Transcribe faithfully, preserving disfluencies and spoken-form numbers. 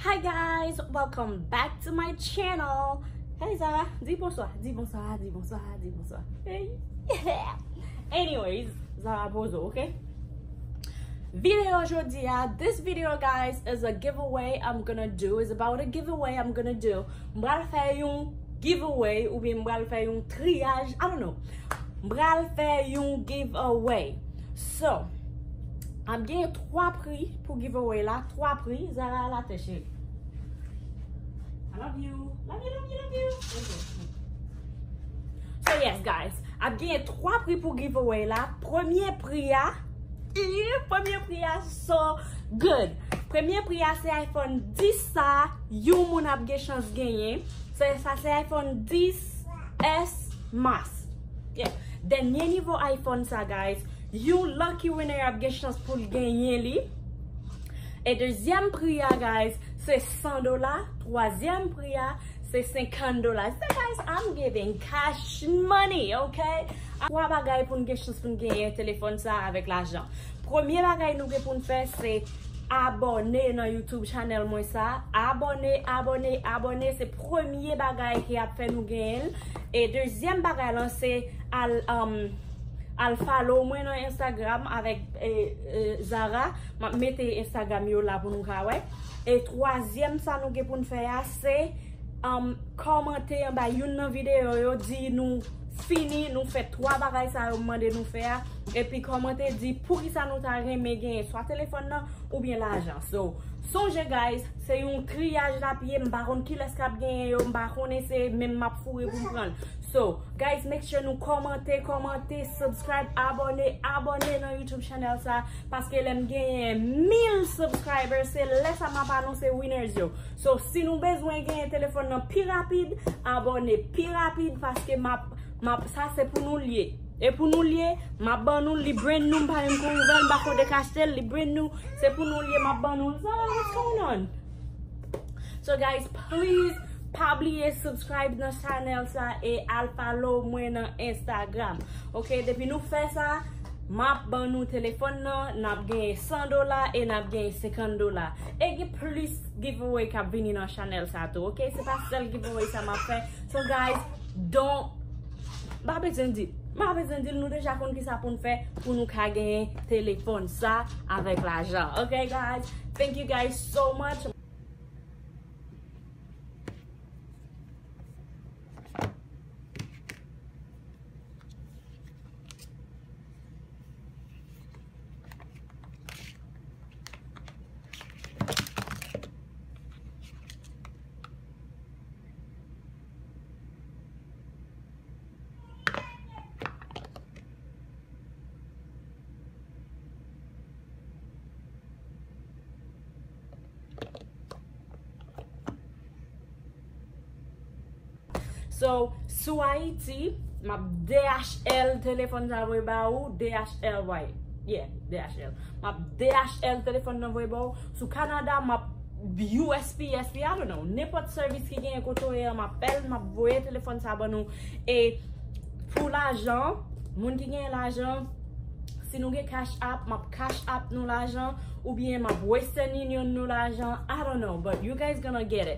Hi guys, welcome back to my channel. Hey Zara, di bonswa, di bonswa, di bonswa, di bonswa. Hey. Anyways, Zara pozo, okay? Video jodi a, this video guys is a giveaway I'm gonna do, is about a giveaway I'm gonna do. M pral fè yon giveaway oubyen m pral fè yon triyaj, I don't know. M pral fè yon giveaway. So, ap gen twa pri pou giveaway la, twa pri. Zara al atè cheri. I love you. Love you, love you, love you. Okay. So yes guys, ap gen twa pri pou giveaway la. Premye pri a, ih, premye pri a so good. Premye pri a se iPhone dis sa, yon moun ap gen chans genyen. Se sa se iPhone dis S Max. Yeah. Dènye nivo iPhone sa guys, yon lucky winner ap gen chans pou l genyen li. E dezyèm pri a guys, se san dola. Twazyèm pri a, se senkant dola. So guys, I'm giving cash money, okay? Twa bagay pou n gen chans pou n genyen telefòn sa avèk lajan. Premye bagay nou gen pou n fè, se abòne nan YouTube channel mwen sa. Abòne, abòne, abòne. Se premye bagay ki ap fè nou genyen l. E dezyèm bagay lan, se al, um, al follow mwen nan Instagram avèk, eh, eh, Zara. M ap mete Instagram yo la pou nou ka wè. E twazyèm sa nou gen pou n fè a, se, um, kòmante anba youn nan videyo yo, di nou fini, nou fè twa bagay sa yo m mande nou fè a. Epi kòmante, di poukisa nou ta renmen genyen swa telefòn nan oubyen lajan. So, sonje guys, se yon triyaj l ap ye, m pa konn kilès k ap genyen yo, m pa konnen se menm m ap foure pou m pran l. So, guys, make sure nou kòmante, kòmante, subscribe, abòne, abòne nan YouTube channel sa, paske lè m genyen mil subscribers, se lè sa m ap anonse winners yo. So, si nou bezwen genyen telefòn nan pi rapid, abòne pi rapid, paske m ap, m ap, sa se pou nou l ye. E pou nou l ye, m ap ban nou l, li brand new, m pa menm ko ouvè l, m pa ko dekachte l, li brand new, se pou nou l ye, m ap ban nou l. So, what's going on? So guys, please, pa bliye subscribe nan channel sa e al follow mwen nan Instagram. Ok, depi nou fè sa, m ap ban nou telefòn nan, n ap genyen san dola e n ap genyen senkant dola. E gen plis giveaway k ap vini nan channel sa tou, ok? Se pa sèl giveaway sa m ap fè. So guys, don't, m pa bezwen di, m pa bezwen di, nou deja konn kisa pou n fè pou nou ka genyen telefòn sa avèk lajan. Ok guys, thank you guys so much. So, sou Ayiti, m ap D H L telefòn sa voye ba ou, D H L, right? Yeah, D H L. M ap D H L telefòn nan voye ba ou. Sou Kanada, m ap U S P S, I don't know. Nenpòt sèvis ki genyen kote w ye an, m ap fè l, m ap voye telefòn sa ban nou. E pou lajan, moun ki genyen lajan, si nou gen Cash App, m ap Cash App nou lajan, oubyen m ap Western Union nou lajan, I don't know, but you guys gonna get it.